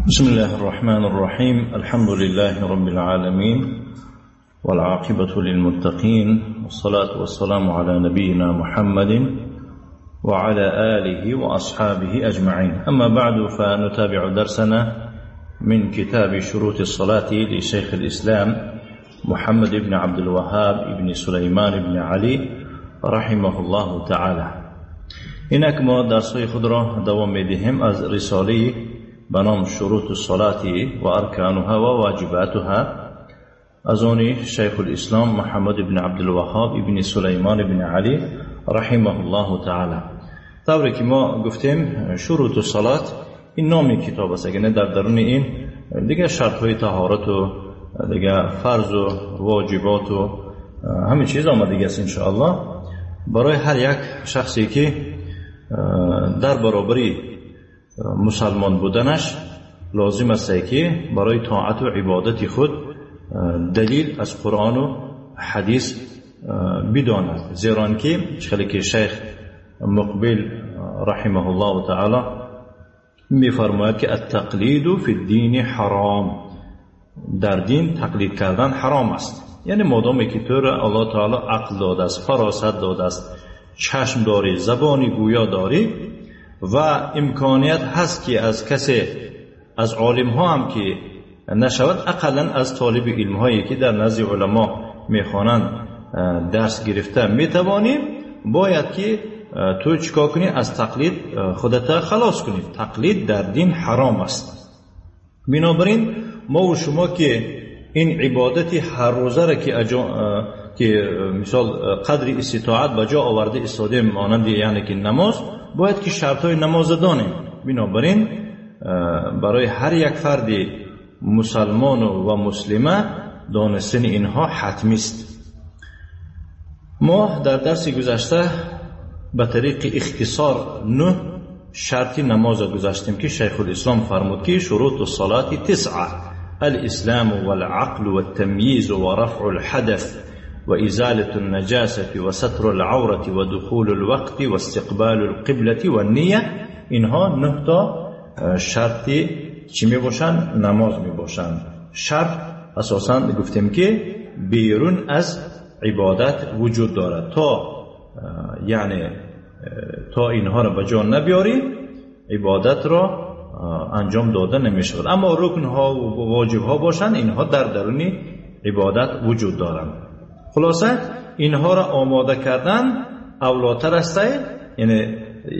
بسم الله الرحمن الرحيم. الحمد لله رب العالمين، والعاقبة للمتقين، والصلاة والسلام على نبينا محمد وعلى آله وأصحابه أجمعين. أما بعد، فنتابع درسنا من كتاب شروط الصلاة لشيخ الإسلام محمد بن عبد الوهاب بن سليمان بن علي رحمه الله تعالى. اینک ما درس‌های خود را دوام می‌دهیم از رساله به نام شروط الصلاة و ارکانها و واجباتها از آن شیخ الاسلام محمد بن عبدالوهاب ابن سلیمان بن علی رحمه الله تعالی. طوری که ما گفتیم، شروط الصلاة این نام کتاب است، یعنی در درون این دیگه شرط‌های طهارت و دیگه فرض و واجبات و همه چیز آمده است انشاءالله برای هر یک شخصی که در برابری مسلمان بودنش لازم است که برای طاعت و عبادت خود دلیل از قرآن و حدیث بداند، زیرا که خیلی که شیخ مقبل رحمه الله تعالی میفرماید که التقلید فی الدین حرام، در دین تقلید کردن حرام است. یعنی مادامی که تو را الله تعالی عقل داده است، فراست داده است، چشم داری، زبانی گویا داری و امکانیت هست که از کسی از عالم ها هم که نشود، اقلا از طالب علم هایی که در نزد علما میخوانند درس گرفته میتوانی، باید که تو چیکار کنی؟ از تقلید خودت خلاص کنی. تقلید در دین حرام است. بنابراین ما و شما که این عبادت هر روزه را که مثال قدر استطاعت به جا آورده استادیم، مانند یعنی که نماز، باید که شرط های نماز دانیم. بنابراین برای هر یک فرد مسلمان و مسلمه دانستن اینها حتمی است. ما در درس گذشته به طریق اختصار نه شرط نماز گذاشتیم که شیخ الاسلام فرمود که شروط الصلاة تسعة: الاسلام والعقل والتمييز ورفع الحدث وإزالة النجاسة وستر العورة ودخول الوقت واستقبال القبلة والنية. اینها نه تا شرط چی می باشند؟ نماز می باشند. شرط اساسا گفتیم که بیرون از عبادت وجود دارد، تا یعنی تا اینها را به جا نبیاری عبادت را انجام داده نمی شود. اما رکن ها و واجب ها باشند، اینها در درون عبادت وجود دارند. خلاصه اینها را آماده کردن اولاتر است،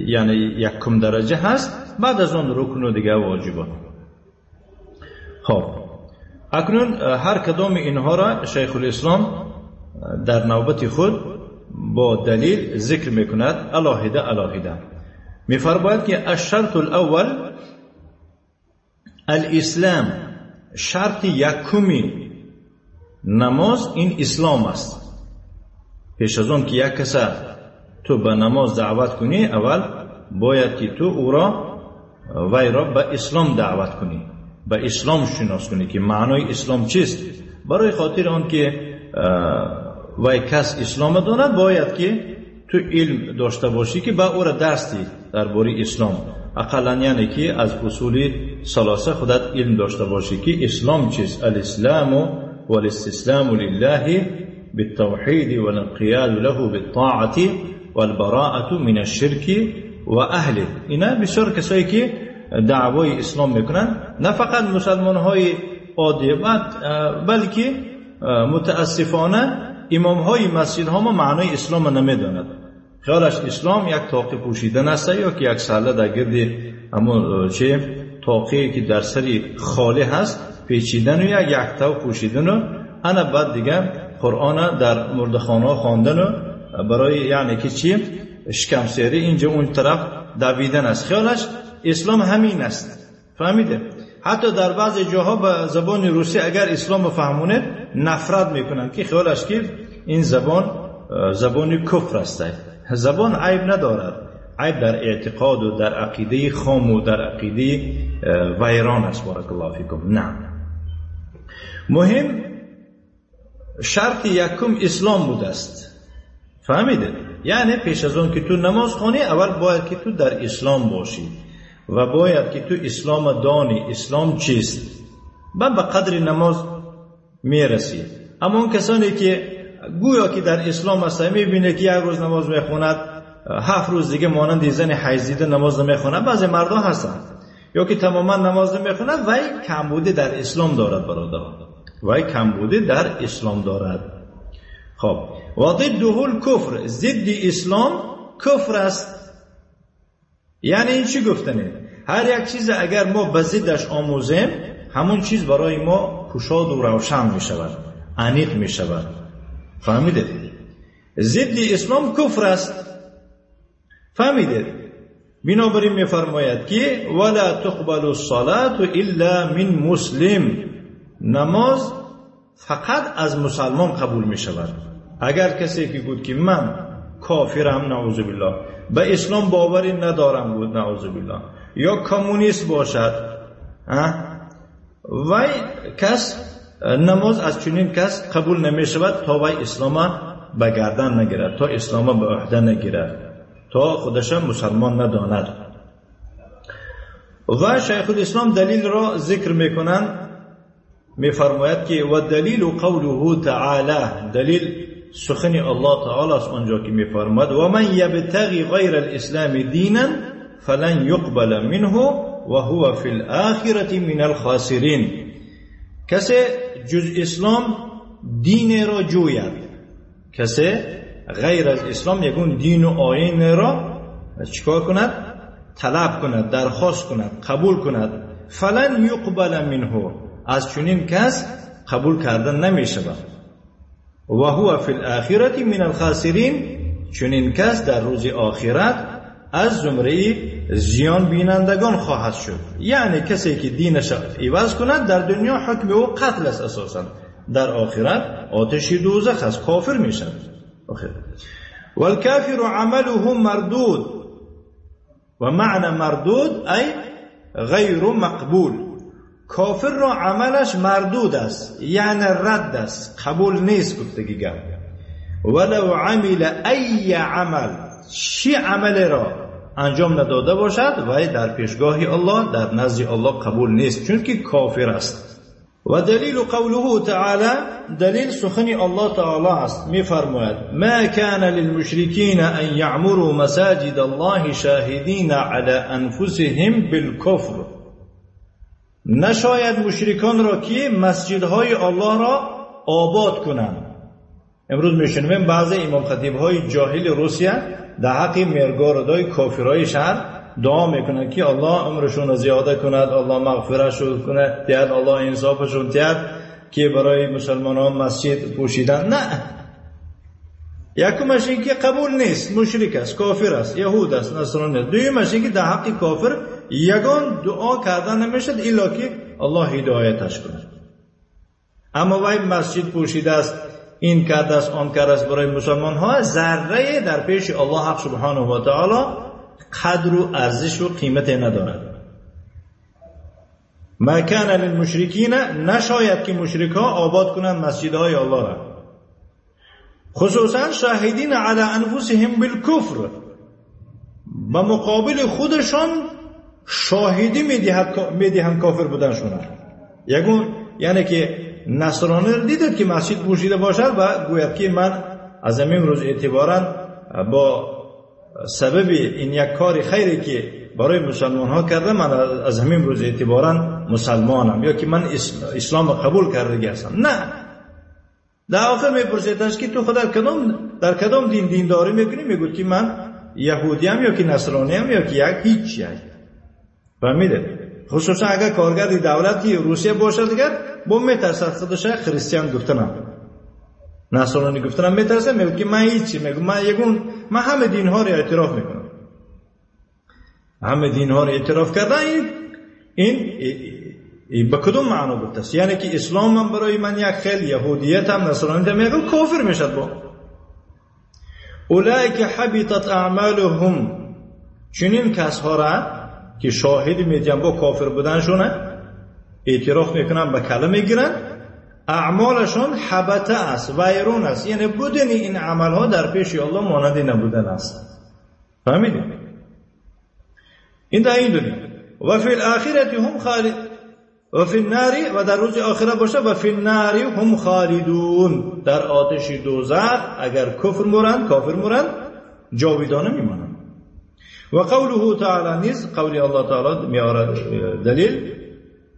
یعنی یکم درجه هست، بعد از آن رکن و دیگه واجبات. خب اکنون هر کدام اینها را شیخ الاسلام در نوبت خود با دلیل ذکر میکند، علاهده علاهده. میفرماید که الشرط الاول الاسلام، شرط یکمی نماز این اسلام است. پیش از آن که یک کس تو به نماز دعوت کنی، اول باید که تو او را وی را به اسلام دعوت کنی، به اسلام شناس کنی که معنای اسلام چیست. برای خاطر آن که وی کس اسلام داند، باید که تو علم داشته باشی که به او را درس دی درباره اسلام، اقلا یعنی که از اصول ثلاثه خودت علم داشته باشی که اسلام چیست. الاسلام والاستسلام لله بالتوحید والانقیاد له بالطاعة والبراءة من الشرك و اهله. اینا بسیار کسایی که دعوای اسلام میکنن، نه فقط مسلمان های عادی، بلکه متاسفانه امام های مسجد ها ما معنای اسلام نمیداند. خیالش اسلام یک طاقه پوشیدن است یا که یک سله در گرد همون چه طاقه که در سری خالی هست پیچیدن و یک تاو پوشیدن و انا بعد دیگه قرآن در مردخانه خواندن و برای یعنی که چی شکم سیری اینجا اون طرف دویدن است. خیالش اسلام همین است. فهمیده؟ حتی در بعضی جاها به زبان روسی اگر اسلام فهمونه نفرت میکنن که خیالش که این زبان زبان کفر است. زبان عیب ندارد، عیب در اعتقاد و در عقیده خام و در عقیده ویران است. بارک الله فیکم. نه، مهم شرط یکم اسلام بود است. فهمیده؟ یعنی پیش از اون که تو نماز خونی اول باید که تو در اسلام باشی. و باید که تو اسلام دانی، اسلام چیست، بعد به قدر نماز میرسی. اما اون کسانی که گویا که در اسلام هست، میبینه که یک روز نماز میخوند، 7 روز دیگه مانند زن حیض دیده نماز نمیخوند. بعضی مردان هستند یا که تماما نماز نمیخوند، وی کمبودی در اسلام دارد برادران، وی کمبودی در اسلام دارد. خب و ضده الکفر، ضد اسلام کفر است. یعنی این چی گفتنه؟ هر یک چیز اگر ما به ضدش آموزیم، همون چیز برای ما کشاد و روشن می شود، عمیق می شود. فهمیدید؟ ضد اسلام کفر است. فهمیدید؟ بنابراین می فرماید که ولا تقبل الصلاة الا من مسلم، نماز فقط از مسلمان قبول می شود. اگر کسی که گفت که من کافرم، نعوذ بالله، به اسلام باوری ندارم بود، نعوذ بالله، یا کمونیست باشد، وی کس نماز از چنین کس قبول نمی شود تا وی اسلام به گردن نگیرد، تا اسلام به عهده نگیرد، تا خودش مسلمان نداند. و شیخ الاسلام دلیل را ذکر میکنند، میفرماید که و دلیل قوله تعالی، دلیل سخن الله تعالی است آنجا که میفرماید و من یبتغی غیر الاسلام دینا فلن یقبل منه و هو فی الاخرة من الخاسرین. کسی جز اسلام دین را جوید، کسی غیر از اسلام یکون دین و آیین را چیکار کند؟ طلب کند، درخواست کند، قبول کند، فلن یقبل منه، از چنین کس قبول کردن نمی شود. و هو فی الاخرة من الخاسرین، چنین کس در روز آخرت از زمره زیان بینندگان خواهد شد. یعنی کسی که دینش عوض کند در دنیا حکم او قتل است اساسا، در آخرت آتش دوزخ است، کافر می شود. والکافر عمله مردود، و معنی مردود ای غیر مقبول، کافر را عملش مردود است، یعنی رد است، قبول نیست گفتگی گپ. ولو عمل ای عمل، چی عمل را انجام نداده باشد وی در پیشگاه الله، در نزد الله قبول نیست، چون که کافر است. و دلیل قوله تعالی، دلیل سخن الله تعالی است، میفرماید ما كان للمشرکین ان یعمروا مساجد الله شاهدین علی انفسهم بالکفر. نشاید مشرکان را که مسجدهای الله را آباد کنند. امروز میشنویم بعضی امام خطیبهای جاهل روسیه در حق مرگاردای کافرای شهر دعا میکنند که الله عمرشون را زیاده کند، الله مغفرتشون کند، دهد، الله انصافشون دهد که برای مسلمان ها مسجد پوشیدن. نه، یکمش این که قبول نیست، مشرک است، کافر است، یهود است، نصرانی است. دویمش این که در حق کافر یگان دعا کردن نمیشد الا که الله هدایتش کند. اما وای مسجد پوشیده است، این کرده است، آن کرده است، برای مسلمان ها ذره در پیش الله حق سبحانه و تعالی قدر و ارزش و قیمت ندارد. ما کان للمشرکین، نشاید که مشرک ها آباد کنند مسجدهای الله را، خصوصا شاهدین علی انفسهم بالکفر، به مقابل خودشان شاهدی میدهند کافر بودنشون. یگون یعنی که نصرانی را دیدید که مسجد پوشیده باشد و گوید که من از همین روز اعتبارا با سبب این یک کار خیری که برای مسلمان ها کرده، من از همین روز اعتبارا مسلمانم، یا که من اسلام قبول کرده هستم. نه، در آخر میپرسیدش که تو خود در کدام دین دینداری میکنی؟ میگوید که من یهودیم یا که نصرانیم یا که یک هیچ یک. فهمیده؟ خصوصا اگر کارگر دولتی روسیه باشد دیگر با میترسد خودش خریستیان گفتنم، نصرانی گفتنم میترسه، میگه که من هیچی، میگه من یگون، من همه دین ها رو اعتراف میکنم. همه دین ها رو اعتراف کردن این به کدوم معنا گفته است؟ یعنی که اسلام هم برای من یک خیل، یهودیت هم، نصرانی هم، میگه کافر میشد. با اولئک حبطت اعمالهم، چنین کسها را که شاهد میدیم با کافر بودنشونه اعتراف میکنن، به کله میگیرن، اعمالشون حبطه است، ویرون است، یعنی بودن این عملها در پیش الله مانند نبودن است. فهمیدید؟ این در این دنیا. و فی الاخرة هم خالد و فی النار، و در روز آخرت باشه و فی النار هم خالدون، در آتش دوزخ اگر کفر مورند، کافر مورند، جاویدانه میمانند. و قوله تعالی نیز قول الله تعالی میآورد دلیل،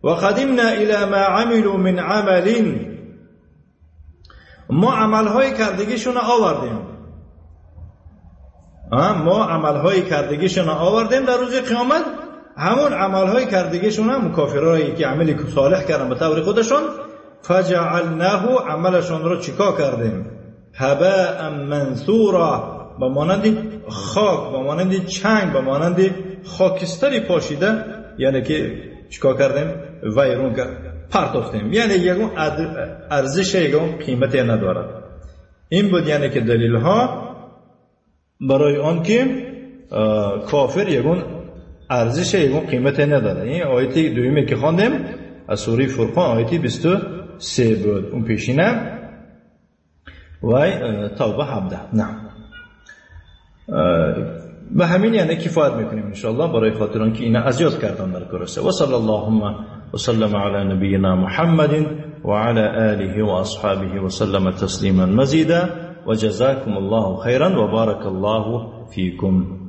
و قدمنا الی ما عملوا من عمل، ما عملهای کردگیشون آوردیم، ما عملهای کردگیشون آوردیم در روز قیامت. همون عملهای کردگیشون هم کافرایی که عملی صالح کردن به طور خودشون، فجعلناه عملشون رو چیکار کردیم؟ هباء منثورا، به مانند خاک، به مانند چنگ، به مانند خاکستری پاشیده، یعنی که چیکار کردیم؟ ویرون کرد، پرتافتیم، یعنی یکون ارزش، یکون قیمتی ندارد. این بود یعنی که دلیل ها برای آن که کافر یکون ارزش، یکون قیمتی نداره. این آیت دومی که خواندیم از سوره فرقان آیت 23 بود، اون پیشینه و توبه 17. نه به همین یعنی کفایت میکنیم انشاءالله برای خاطر آن که اینا ازیاد کردن در کرسه. و صلی اللهم و سلم علی نبینا محمد و علی آله و اصحابه و سلم تسلیما مزیدا و جزاکم الله خیرا و بارک الله فیکم.